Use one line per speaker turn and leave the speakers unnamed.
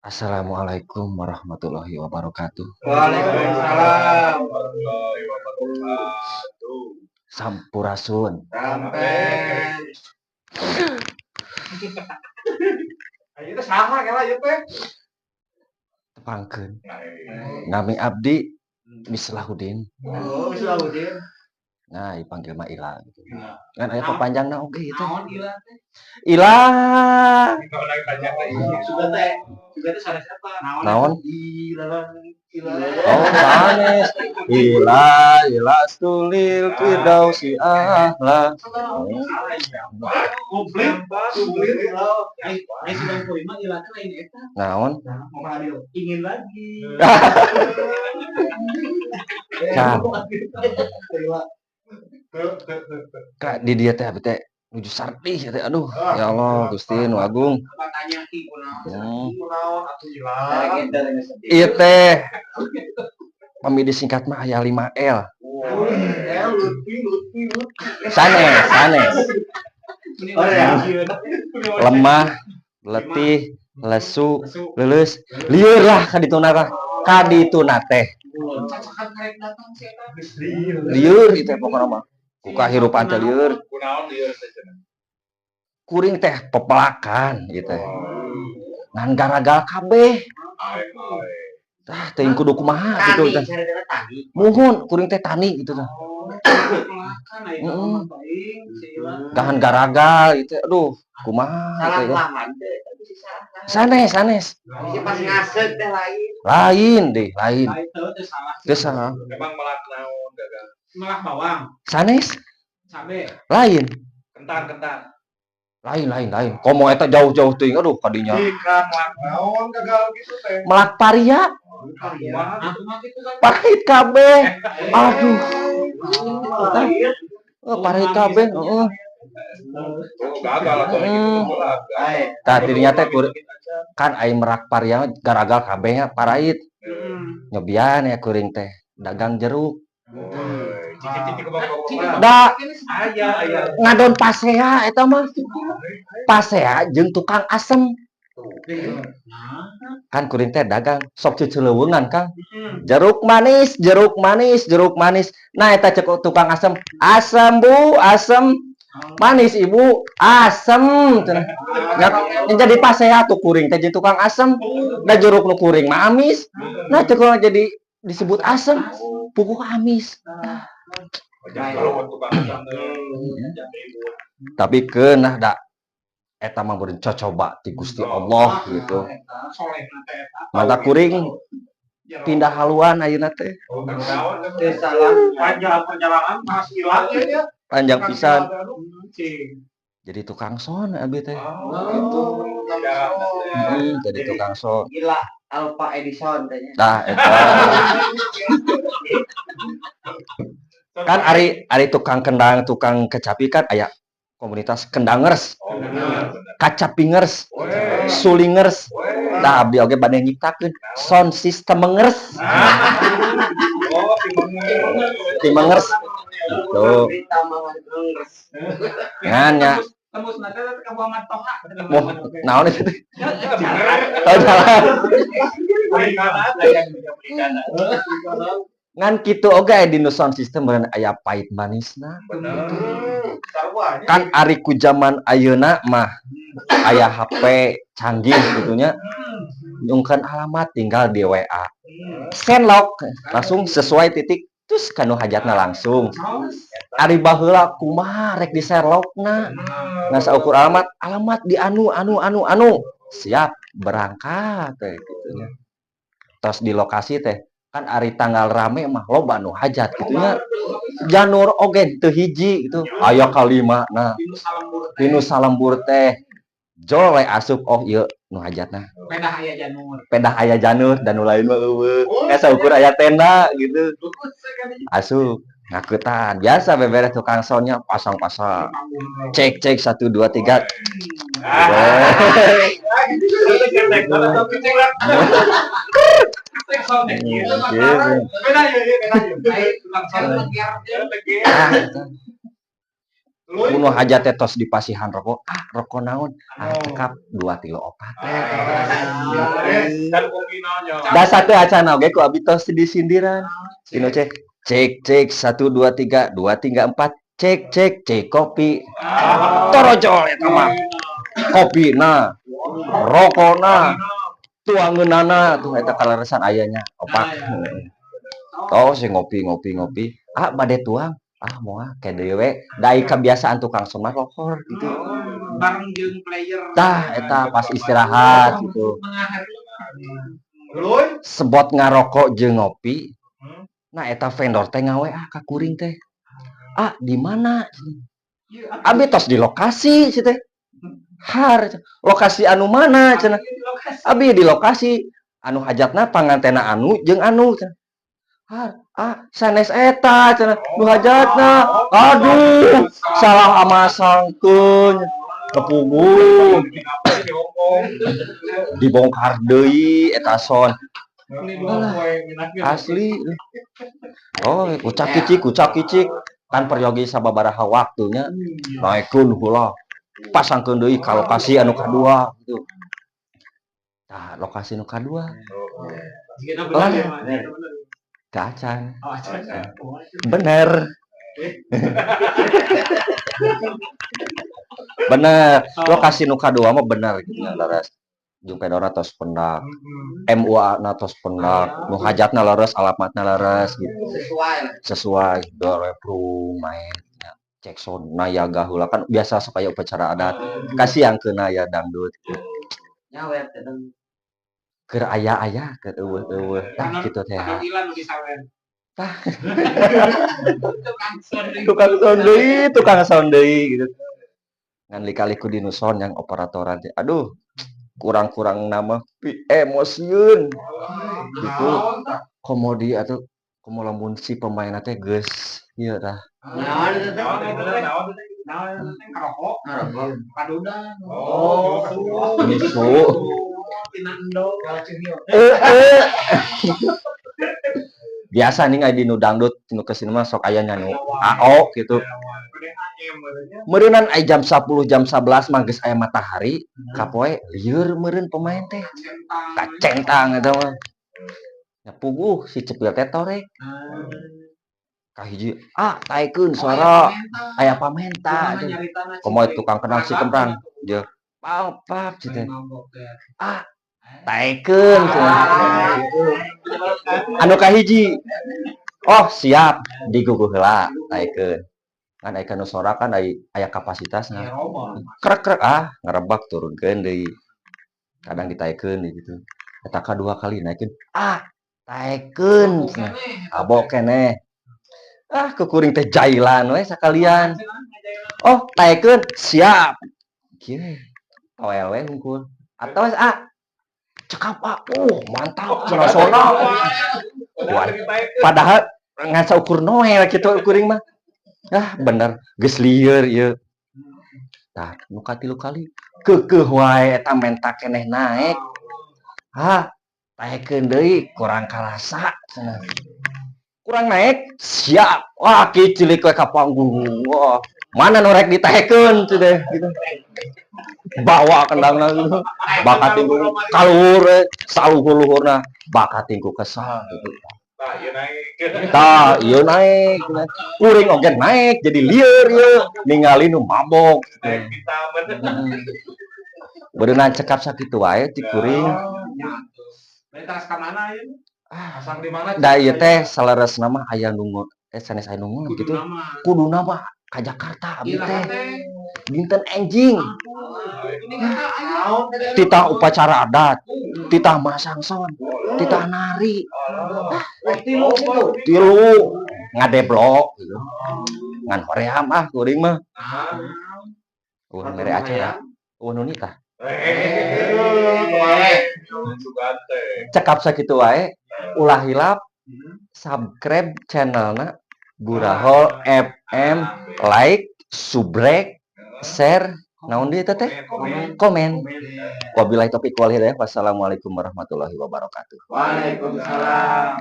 Assalamualaikum warahmatullahi wabarakatuh.
Waalaikumsalam warahmatullahi wabarakatuh.
Sampurasun.
Rampes.
Ayo teh saha kela ieu teh?
Tepangkeun. Nami abdi Mislahudin.
Oh, Mislahudin.
Nah, dipanggil mah Ila gitu. Kan aya papanjangna oge ieu teh.
Naon Ila teh?
Ila.
Kalau lagi tanya
Juga teh sanes eta.
Naon?
Ila ila.
Oh, sanes. Ila ila stulil firdausi ahla.
Komplit, komplit.
Ai ai sugan poin mah Ila teh lain eta.
Naon?
Mau adil.
Ingin lagi.
Kang.
Ila. Tuh, tuh, tuh, tuh.
Kak di dieu teh abdi teh nuju sardih teh, aduh, ya Allah Gusti nu agung.
Apa tanya ki kunaon?
Kunaon atuh Ila?
Ieu teh pami disingkat mah aya 5 L.
L Lutfi, Lutfi, Lutfi.
Sanes, sanes.
Oh ya.
Lemah, letih, lesu, leuleus, lieur lah kadituna tah. Kadituna teh.
Cacakan karek datang si eta.
Lieur ieu teh pokona mah. Ku kahirupan teh lieur.
Kunaon lieur teh cenah?
Kuring teh pepelakan ieu teh. Ngan garagal kabeh.
Ae, ae.
Tah teuing kudu kumaha gitu teh. Muhun kuring teh tani gitu tah.
Oh, pepelakan aya mah baing si Ila.
Gahan garagal ieu teh, aduh, kumaha
Salah
teh ya.
Lahan teh, tapi si salah lahan.
Sanes, sanes.
Si pas ngaseuk teh lain.
Lain deh, lain.
Lain teu teh salah.
Teu salah.
Emang melak naon gagal?
Melak bawang,
Sanes,
cabe.
Lain.
Kentang, kentang.
Lain, lain, lain. Komo eta jauh-jauh teuing, aduh, kadinya.
Ikan melak naon gagal gitu teh?
Melak paria,
Kumaha?
Aku mah kitu kan.
Pahit kabeh. Aduh. Oh, pahit kabeh, heeh.
Oh, gagal atau gitu lah.
Tah dirinya teh kan ai merak paria garagal kabeh nya parait. Nyobian ya kuring teh dagang jeruk.
Cicik-cicik ke bawah.
Da
Aya, aya.
Ngadon pasea eta mah. Pasea jeung tukang asem. Kan kuring teh dagang sok ceuceuleuweungan, Kang. Jeruk manis, jeruk manis, jeruk manis. Nah, eta cek tukang asem, asem Bu, asem. Manis Ibu, asem cenah. Nya jadi pasea tuh kuring teh jeung tukang asem. Da jeruk nu kuring mah amis. Nah, cek urang jadi disebut asem, puguh amis.
Kalau tukang asem teh jangan ribut.
Tapi keunah da eta mah beureun cocoba ti Gusti Allah gitu.
Soleh teh eta.
Mata kuring pindah haluan ayeuna teh.
Oh, naon
Teu salah.
Panjang perjalanan mas hilang ya.
Panjang pisan.
Cing.
Jadi tukang sound abi teh.
Oh,
Gitu.
ya.
Jadi tukang sound.
Gila Alfa Edison teh nya.
Nah, eta. Kan ari ari tukang kendang, tukang kecapi kan aya komunitas kendangers,
Oh, benar, benar.
kacapingers,
Weh,
sulingers.
Weh.
Nah, abdi oge bade nyiptakeun sound systemengers.
Oh, timbangnya.
Timengers. Tuh,
Berita mangan engres.
ngan nya.
Tembus nanti teh ka Muhammad Toha.
Moh naon itu teh?
Jalan.
Oh, jalan.
Perikanan, aya perikanan.
Ngan kitu oge aya dinu sound system meureun aya pahit manisna.
Benar.
Kan ari ku zaman ayeuna mah aya HP canggih gitu nya. Nyungkeun alamat tinggal di WA. Send log langsung sesuai titik terus kanu hajatna langsung. Ari baheula kumaha rek di share logna? Ngan saukur alamat, alamat di anu anu anu anu. Siap berangkat teh gitu nya. Tos di lokasi teh kan ari tanggal rame mah loba nu hajat gitu nya. Janur oge teu hiji gitu. Aya kalima nah.
Dinu salembur teh.
Dinu salembur teh. Jol we asup, oh ieu nu hajatna.
Pedah aya janur.
Pedah aya janur dan nu lain mah euweuh. Ngan saukur aya tenda gitu. Asup ngakutan biasa beberes tukang soundnya pasang-pasang. Cek cek 1 2 3.
Ah.
Gitu.
Beda ya, beda ya.
Ai tukang sound
Beda.
Ah, eta. Ku nu hajat teh tos dipasihan rokok, ah rokok naon? Ah cekap 2 3 4 teh.
Dan kopi naonnya.
Da satu acan oge ku abi tos disindiran. Tinu cek cek cek 1 2 3 2 3 4 cek cek cek kopi. Torojol eta mah. Kopina, rokona, tuangeunana tuh eta kaleresan ayanya opak. Oh si ngopi ngopi ngopi. Ah bade tuang. Ah moal ke deui we. Da ai kebiasaan tukang sound mah lohor gitu.
Bareng jeung player.
Tah eta pas istirahat gitu.
Luy.
Sebot ngarokok jeung ngopi. Nah eta vendor teh nga-WA ka kuring teh. Ah di mana? Abi tos di lokasi si teh. Har lokasi anu mana cenah? Abi di lokasi anu hajatna pangantena anu jeung anu cenah. Har ah sanes eta cenah nu hajatna. Aduh salah amasangkeun kepuguh dibongkar deui eta sound. Asli. Oh, kucak kicik, kucak kicik. Kan peryogi sababaraha waktunya naikkeun heula. Pasangkeun deui ka lokasi anu kadua gitu. Tah, lokasi nu kadua. Lah, teu acan. Bener. Bener, lokasi nu kadua mah bener gitu nya leres. Jeung vendorna tos pendak, MUA na tos pendak, nu hajatna leres, alamatna leres gitu.
Sesuai lah.
Sesuai, doreprung main nya. Cek sound nayaga heula kan biasa sok aya upacara adat. Kasiangkeun aya dangdut gitu.
Nyawer teh dong.
Keur aya-aya keur eueuh-eueuh tah kitu teh. Tah. Tukang sound deui gitu. Ngan lika-liku di nu sound yang operatoran teh. Aduh, kurang-kurang nama pi emosieun gitu. Komo di atuh komo lamun si pemainna teh geus ieu tah.
Naon itu teh?
Naon teh ngarokok,
Ngarokok.
padudan.
Oh,
Nisu.
Tina endog.
Heeh. Biasa nih di nu dangdut nu kesini mah sok aya nya nu AO gitu. Meureunnan aya jam 10 jam 11 mah geus aya matahari, kapoe lieur meureun pemain teh. Kacentang eta mah. Nya puguh si cepil teh torek. Kahiji, ah taekeun suara aya pamenta. Komo tukang kenal si kemprang. Jeung pap pap cenah. Ah taekeun cenah. Anu kahiji. Oh siap diguguh heula taekeun. Kan aya nu sora kan aya kapasitasna. Krek krek ah ngarebak turunkeun deui. Kadang ditaekeun deui gitu. Eta kadua kali naikeun, ah taekeun cenah. Abok keneh. Ah kukuring teh jailan we sakalian. Oh taekeun siap. Kieu toel we hungkul. Atos ah cekap ah, mantap cenah sona. Padahal ngan saukur Noel kitu kuring mah. Ah bener geus lieur ieu. Tah nu katilu kali keukeuh wae eta menta keneh naek. Ah taekeun deui kurang karasa cenah. Kurang naek siap. Wah ki cilik we ka panggung. Wah mana nu rek ditaekeun cenah gitu. Bawa kendangna gitu. Bakat tingku kaluhur we saluhur-luhurna bakat tingku kesal gitu.
Tah ieu naik.
Tah ieu naek. Kuring oge naek jadi lieur ieu ningali nu mabok.
Naik di taman.
Beuneunan cekap sakitu wae ti kuring.
Tas ka mana ieu?
Pasang di mana?
Da ieu teh saleresna mah aya nu sanes aya nu gitu. Kuduna mah ka Jakarta abdi teh. Dinten enjing. Titah upacara adat, titah masang sound, titah nari. Tilu ngadeblok gitu. Ngan hoream ah kuring mah. Eueuh mere acara. Eueuh nu nitah. Cekap sakitu wae ulah hilap subscribe channelna Burahol FM, like, subrek, share, naon deui eta teh? Komen. Wabillahi taufiq wal hidayah. Wassalamualaikum warahmatullahi wabarakatuh.
Waalaikumsalam.